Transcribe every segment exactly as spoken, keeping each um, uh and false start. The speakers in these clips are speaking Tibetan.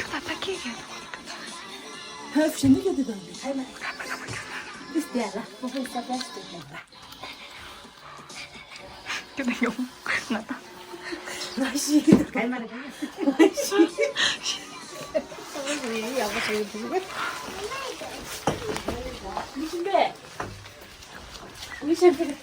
ད་ད་ཁྱེད་ཁྱེད། ཧ་ཕྱི་ནི་ཁྱེད་དེ་དང་། ཨིས་དེ་ལ་ཁོ་ཁོ་ས་པ་ཞིག་དེ་དང་། ཁྱེད་དེ་ཡོང་ང་ད། ང་ཤི་གི་འདུག་ག་མ་རེད། ང་ཤི། ས་པ་ཞིག་ཡག་པོ་བྱེད་ཀྱི་འདུག་མི་ཤེས་པས། མི་ཤེས་པས།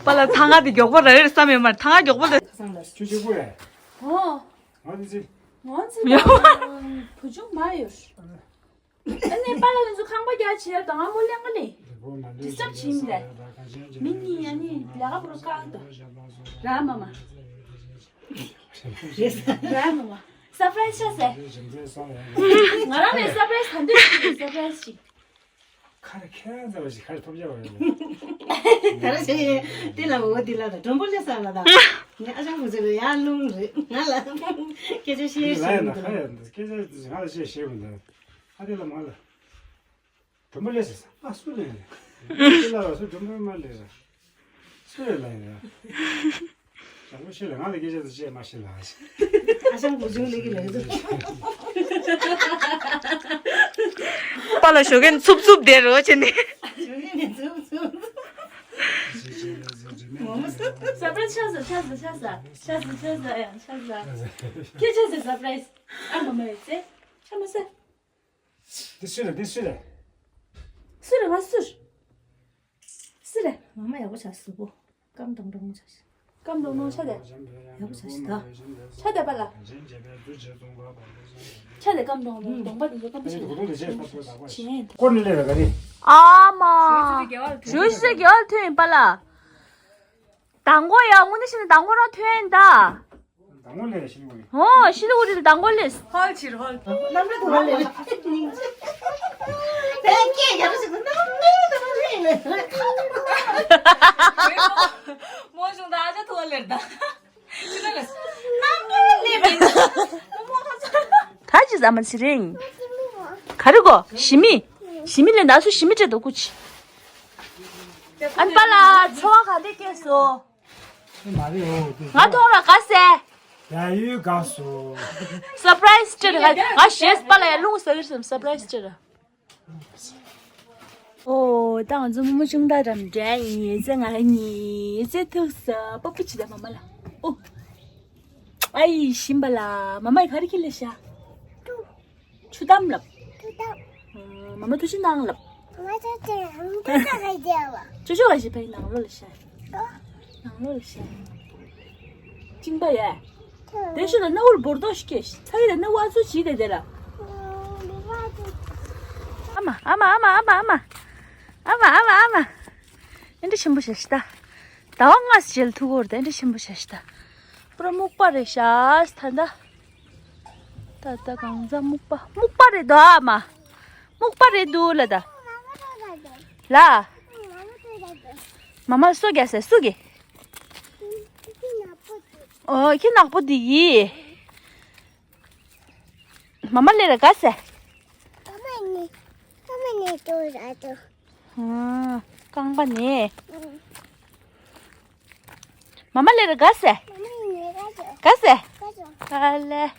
པ་ལ་ཐང་ང་དེ་མགྱོགས་པོ་རེད་བསམ་ཡོད་མ་རེད། ཐང་ང་མགྱོགས་པོ་རེད། ཁ་སང་ལ་ཁྱོད་གཅིག་པུ་རེད། ཨོ། ང་དེ་ཚེ། ང་ཚེ་ཡོད། བུ་ཆུང་མ་ཡོད། ཨ་ནི་པཱ་ལགས་ང་ཚོ་ཁང་པ་རྒྱག་བྱས་དང་ཨ་མོ་གླེང་ག་ལེ། ཌིས་ཊབ་བྱེད་མི་རེད། མི་གཉིས་ཨ་ནི་ལས་ཀ་པོ་རུ་བཀག་ཏོ། ར་མ་མ། ར་མ་མ། སར་པ་རའི་ཛི་ཆགས་སེ། ང་རང་ལས་སར་པ་རའི་ཛི་ད་འདོད་ཞིག་སར་པ་རའི་ཛི་ཞིག་ཁ་རེ་ཁྱེད་རང་ཚ་བ་ཞིག་ཁ་རེ་ཐོབ་བྱ་བ་ཡོད་ལ། ད་ར་ཞེ་ཡེ་དེ་ལ་འོ་དེ་ལ་ད་མགྲོན་པོ་སླེབས་ས་ལ་ད། ངས་ཨ་ཅང་བུ་ཚོ་ལ་ཡར་སློང་རེད་ང་ལ་སྐད་ཆ་བཤད་ཤེས་ལ་ཡ་མི་ན་ཁ་འདུག་ཡ་འདི་སྐད་ཆ་ང་ལ་བཤད་ཤེས་མི་འདུག་ཨ་དེ་ལ་མ་ལ། མགྲོན་པོ་སླེབས་ཟེར་ས། ཨ་སུ་སླེབས་རེད། ཁྱེད་ལ་བ་སུ་མགྲོན་པོ་མ་སླེབས་རེད། སུ་རེད་ལ་ཡིན་ར། ད་ལོ་ཤེས་ལ་ང་ལ་སྐད་ཆ་དེ་བཤད་མ་ཤེས་ལ། ཨ་ཞང་བུ་ཆུང་ལེགས་ཀྱི་ལེགས་ཚུལ། པཱ་ལགས་ཞོགས་ཀས་འཚུབ་འཚུབ་བསྡད་རོགས་བྱས་ནས། ཞོགས་ཀས་ནས་འཚུབ་འཚུབ། སར་པ་རའི་ཛི་ཆགས་ས་ཆགས་ས་ཆགས་ས་ཆགས་ས་ཆགས་ས་ཡང་ཆགས་ས། ཁྱེད་ཆགས་ས་སར་པ་རའི་ཛི། ཨ་མ་མ་ཡོད་ཚེ། ཆ་མ་ས། འདི་སུ་རེད། འདི་སུ་རེད། སུ་རེད། ང་སུ་རེད། སུ་རེད། མ་མ་ཡག་པོ་བྱ། གཟུགས་པོ་སྐམ་ཏོང་ཏོང་བྱ། སྐམ་ཏོང་ཏོང་ཆ་དེ། ཡག་པོ་བྱ་ཞིག་ད། ཆ་དེ་པཱ་ལགས། ཆ་དེ་སྐམ་ཏོང་ཏོང་གདོང་པ་དེ་ཚོ་སྐམ་ཆ་ཆེན། སྐོར་ནས་སླེབས་པ་ག་རེ། ཨ་མ། ཞུ་ཞུ་ཟེར་རྒྱལ་བ་ལ་ཐོན་ཡིན་པཱ་ལགས། མདང་དགོང་ཡ། དངོས་གནས་བཤད་ན་མདང་དགོང་རང་ཐོན་ཡིན་ད། མདང་དགོང་སླེབས་ཤི་ལི་གུ་རི། ཨོ་ཤི་ལི་གུ་རི་ལ་མདང་དགོང་སླེབས། ཧོལ་ཕྱིར་ཧོལ། གནམ་ར་དུ་བ་ལེར། དེ་སྐད་ཡག་པོ་ཞིག་གནམ་ར་དུ་བ་ལེར། མོ་གཞུང་ད་ཨ་ཅག་དུ་བ་ལེར་ད། ཅི་ན་ལེ། གནམ་ར་ལེར་མིན། ད་ཅི་ཟ་མ་ཚི་རེང་། ག་རེ་གོ་ཞི་མི། ཞི་མི་ལེ་ན་སུ་ཞི་མི་ཅེ་དོ་ཀུ་ཆི། ཨན་པཱ་ལགས་འཚོ་བ་ག་འདྲ་སྐྱེལ་སོང་། མ་རེད། འོ་དེ་ང་མཐོང་ར་དགའ་སེ། ཡ་ཡུལ་དགའ་སོ། སར་པ་རའི་ཛི་སྤྲད་ར། ང་ཞེས་པཱ་ལགས་ཡ་རླུང་ཟ་གི་རེད་བསམ། སར་པ་རའི་ཛི་སྤྲད་ར། ཨོ་ད་ང་ཚོ་རྨོ་མོ་ཆུང་དག་འགྲམ་འདྲ་ཡིན་ཙེ། ང་ལ་ཉི་ཙེ་ཐུག་ས་པ་པུ་ཆི་ད་མ་མ་ལ། ཨོ། ཨ་ཡི་ཞིམ་པ་ལ་མ་མ་ཡི་ག་རེ་ཁྱེར་ལེ་ཤ། ཆུ་དམ་ལབ། ཆུ་དམ། ཨ། མ་མ་ཐུགས་རྗེ་གནང་ལབ། མ་ཐུགས་རྗེ་གནང་། ཐུགས་རྗེ་གནང་། ཅོ་ཅོ་ག་ཞིག་ཕའི་ནང་ལོགས་ལ་ཤ། ནང་ལོགས་ལ་ཤ། ཅིང་པ་ཡ། དེ་ཤུ་ལ་སྣ་བུར་འབོར་ཏོ་ཞིག་སྐྱེས། ཚ་ཡི་ལ་སྣ་བུ་ཨ་ཚུ་བྱིས་ཏེ་དེ་ལ། ཨ་མ་ཨ་མ། ཨེ་འདྲ་ཆེན་པོ་བྱས་ཤི་ད། ཟླ་བ་ལྔ་ཞིག་ལ་ཐུག་གོ་རེད་ད། ཨེ་འདྲ་ཆེན་པོ་བྱས་ཤི་ད། པུ་ར་སྨུག་པ་རེད་ཤག་ད་ད། ད་ད་གང་ཟག་སྨུག་པ། སྨུག་པ་རེད་དོ་ཨ་མ། སྨུག་པ་རེད་འདུག་ལ་ད། ལ། མ་མ་སོ་རྒྱག་ཟེར་སུ་གི། ཨོ་ཁྱི་ནག་པོ་འདི་ཡིས། མ་མ་ལེ་ར་དགའ་སེ། མ་མ་ནི། མ་མ་ནི་ཏོ་ར་ཏོ། ཨ། རྐང་པ་ནི། ཨང་། མ་མ་ལེ་ར་དགའ་སེ། མ་མ་ནི་ར་ཏོ། དགའ་སེ། ཏོ་ཏོ། ཨ་ལེ།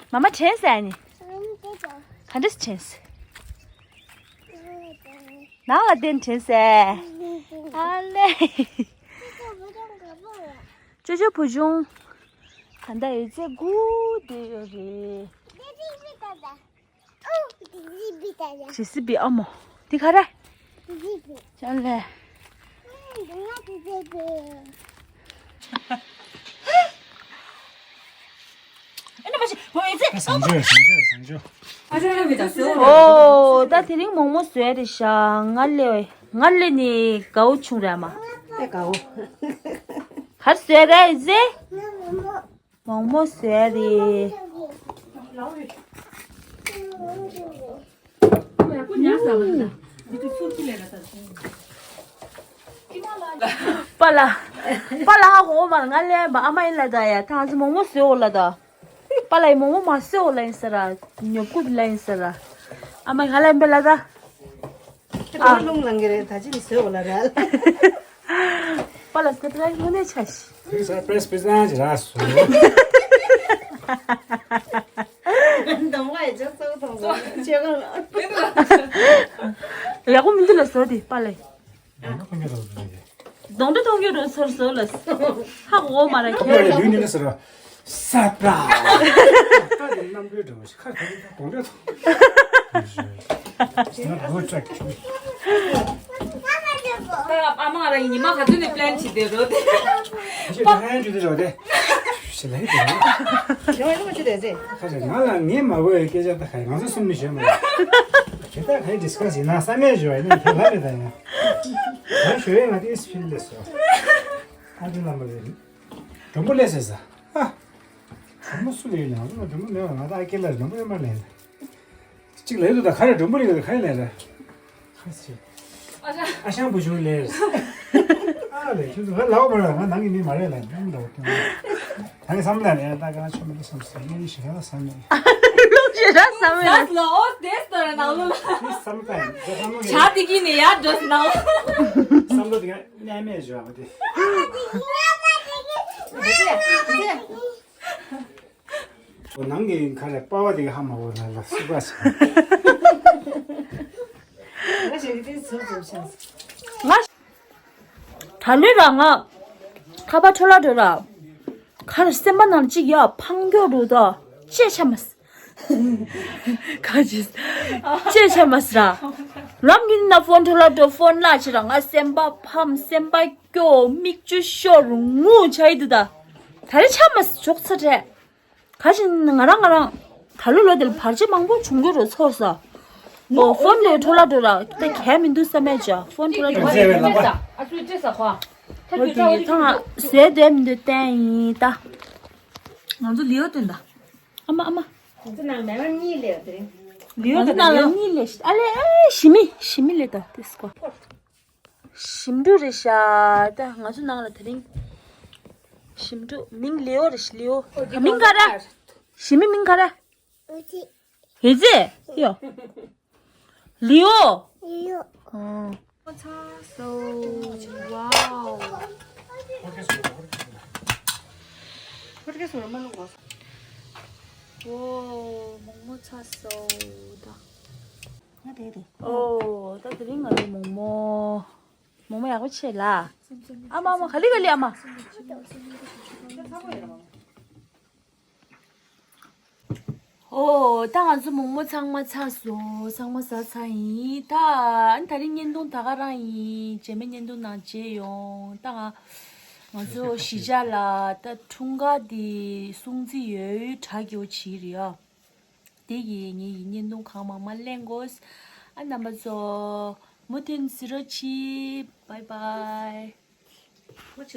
མ་མ་དྲན་སེ་ཨ་ནི། མ་མ་ནི་ཏོ་ཏོ། ག་འདྲ་སེ་དྲན་སེ། ཏོ་ཏོ། ནང་ལ་བསྡད་དྲན་སེ། ཨ་ལེ། ཅོ་ཅོ་བུ་ཆུང་། ད་ལྟ་ཡོད་ཚད་སྒུག་བསྡད་ཡོད་རེད། ཇི་སི་བི་ཨ་མོ། འདི་ག་རེ། ཅང་ལེ། བཟང་ཆོས་བཟང་ཆོས་བཟང་ཆོས། ཨོ་ད་དེ་རིང་མོག་མོག་བཟོས་རེད་ཤག་ང་ལེ། ང་ལེ་ནི་དགའ་བོ་བྱུང་རེད་ཨ་མ། ཨེ་དགའ་བོ། ག་རེ་བཟོས་རེད་ཟེ། མོག་མོག་བཟོས་རེད། པཱ་ལགས། པཱ་ལགས་ཧ་གོ་མ་རེད། ང་ལེ་ཨ་མ་ཡིན་ལ་ད་ཡ། ད་ང་ཚོ་མོག་མོག་བཟོས་འོ་ལ་ད། པཱ་ལགས་ཡིན་མོག་མོག་མ་བཟོས་འོ་ལ་ཡིན་ས་ར། ཉོབ་ཀུ་ལ་ཡིན་ས་ར། ཨ་མ་ང་ལ་ཡིན་པ་ལ་ད། ཨ། རླུང་ལངས་ཀྱི་རེད། ད་ཅི་ནས་བཟོས་འོ་ལ་ར། པཱ་ལགས་སི་པི་རའི་ཛི་དངོས་གནས་ཆ་ཤི། རིག་ས་པྲེས་པི་ཛ་ཅི་ར་སུ། གདོང་པ་ཡི་ཅག་གཙོ་བོ་མཐོང་སོང་། ཆེ་གང་། ཡག་པོ་མི་འདུག་ལ་བཟོ་དེ་པཱ་ལགས། གདོང་པ་མཐོང་གི་རོ་བཟོ་དེ། གདོང་པ་མཐོང་གི་རོ་ཚོར་བཟོ་ལ། ཧ་གོ་མ་ར་ཁྱེད་ར་ལུས་ནི་ལ་ཟེར་ར། ས་པྲ། ཁ་དེ་རྣམ་པའི་འདྲ་བ་ཞིག་ཁ་དེ་གདོང་པ་མཐོང་། ང་ལོ་ཅག་གི་ཆུ། ཨ་མ་ང་རང་གི་ཉི་མ་ག་ཚོད་ནས་པི་ལེན་བྱེད་དེ་རོ་དེ། ཞེ་དྲག་ཧན་ཇུ་དེ་རོ་དེ། ཞེ་ལ་ཧི་དེ་རོ། ཡོང་ཡོང་ཆུ་དེ་ཟེ། ཁ་ཞེ་ང་ལ་ངས་མ་གོ་བའི་སྐད་ཆ་ད་ཁ་ང་ཚོ་གསུམ་ནས་ཞོན་མ་རེད། དེ་ད་ཁ་ཌི་སི་ཀ་སི་ཡིན་ན་བསམ་ཡས་ཞོ་ཡིན་ན་དེ་ལ་མེད་ད་ཡང་། ང་ཞོ་ཡས་ང་དེ་ཨིས་ཕིལ་ལས་སོ། ཨ་ཅེ་ལ་མ་རེད། མགྲོན་པོ་སླེབས་ཟེར་ས། ཨ། མགྲོན་པོ་སུ་ལ་ཡོད་ན་ང་མགྲོན་པོ་མེད་པ། ང་ད་ཨ་ཀེ་ལ་མགྲོན་པོ་ཡོད་མ་ལེན། གཅིག་ལ་ཡོད་དོ། ད་ག་རེ་མགྲོན་པོ་ལ་ཡོད་དོ། ག་རེ་ལེན་ར། ཁ་ཤས། ཨ་ཞང་བུ་ཆུང་ལེ། ཨ་ལེ་ཁྱོད་ཚོ་ང་ལའོ་མ་ར། ང་ནང་གི་མི་མ་རེད་ལ་ནང་ལའོ་ཁྱོད། ད་གི་བསམ་ལ་ནས་ད་ག་ཆོ་མི་བསམ་སེ་ངས་ཞེ་དྲག་བསམ་མེད། ལུག་ཞེ་དྲག་བསམ་མེད། ལ་ཨོ་དེ་སྟོར་ནང་ལོ་ལ། ནི་བསམ་ད་ཡིན་ད་བསམ་བློ་ཆ་དེ་གི་ནི་ཡར་འགྲོ་ནང་། བསམ་བློ་དེ་ག་གནས་མེད་བཞོ་བ་དེ། འོ་ནང་གི་ཁ་ནས་པ་བ་དེ་ག་ཧ་མ་གོ་ལ་ལ་སུ་ག་ཞིག་ང་། ད་ལོས་ར་ང་། ཁ་པར་འཕྲོ་བརླག་འགྲོ་ར། ཁ་ལ་སེམས་པ་ནང་གཅིག་ཡ་ཕང་མགྱོགས་འགྲོ་ད། ཅེས་ཆ་མ་སི། ཁ་ཅིག་ཅེས་ཆ་མ་སི་ར། ལམ་གྱི་ན་ཕོན་འཕྲོ་བརླག་འགྲོ་ཕོན་བརླག་ཅི་ར། ང་སེམས་པ་ཕམ་སེམས་པ་སྐྱོ་མིག་ཆུ་ཤོར་ངུ་ཆ་ཡི་འདུག་ད། ད་རེ་ཆ་མ་སི་ཆོག་ཚ་བྲལ། ག་ཞིག་ང་རང་ང་རང་། ད་ལོ་ལོ་དེར་བར་ཆད་མང་པོ་བྱུང་གི་རོ་ཚོར་ས། ཨོ་ཕོན་ལས་འཕྲོ་བརླག་འགྲོ་ར་ད་གལ་མི་འདུག་བསམ་མེད་ཅག་ཕོན་འཕྲོ་བརླག་འགྲོ་ར། ཨོ་དེ་ཐང་ཟས་དེ་མི་འདུག་བསྟན་ཡིན་ད། ང་ཚོ་ལིའོ་སྟོན་ད། ཨ་མ་ཨ་མ། ང་ཚོ་ནང་ལ་གཉིས་ལས་དེ་རིང་། ལིའོ་ང་ཚོ་ནང་ལ་གཉིས་ལས་ཨ་ལས་ཨེ་ཞི་མི་ཞི་མི་ལས་ད་དེ་སྐོར། ཞིམ་འདུག་རེད་ཤག་ད་ང་ཚོ་ནང་ལ་དེ་རིང་། ཞིམ་འདུག་མིང་ལེའོ་རེད་ཤག་ལེའོ། མིང་ག་རེ། ཞི་མི་མིང་ག་རེ། ཨེ་ཙི། ཡོ། ལེའོ། ལེའོ། ཨོ། ཚ་སོ། ཝའོ། ཨོ། མོག་མོག་ཚ་སོ་ད། ང་དེ་རེད། ཨོ། ད་དེ་རིང་ང་ཚོ་མོག་མོག་མོག་མོག་ཡག་པོ་བྱས་ལ། ཨ་མ་ཨ་མ་ག་ལེ་ག་ལེ་ཨ་མ། ཨོ། ད་ང་ཚོ་མོག་མོག་ཚང་མ་ཚར་སོང་། ཚང་མ་ཟ་ཚར་ཡིན་ད། ཨ་ནི་དེ་རིང་བརྙན་ཐུང་ད་ག་རང་ཡིན། རྗེས་མའི་བརྙན་ཐུང་ནང་མཇལ་ཡོང་། ད་ང་ང་ཚོ་གཞིས་ཆགས་ལ་ད་འཁྲུངས་སྐར་འདི་སྲུང་བརྩི་ཡོད་དྲག་གི་འོ་བྱེད་རེད་ཨ། དེ་གིས་ངེད་ཀྱི་བརྙན་ཐུང་གང་མང་མང་ལེན་དགོས། ཨ་རྣམ་པ་ཚོ་མུ་མཐུད་གཟིགས་རོགས་གྱིས། བའི་བའི།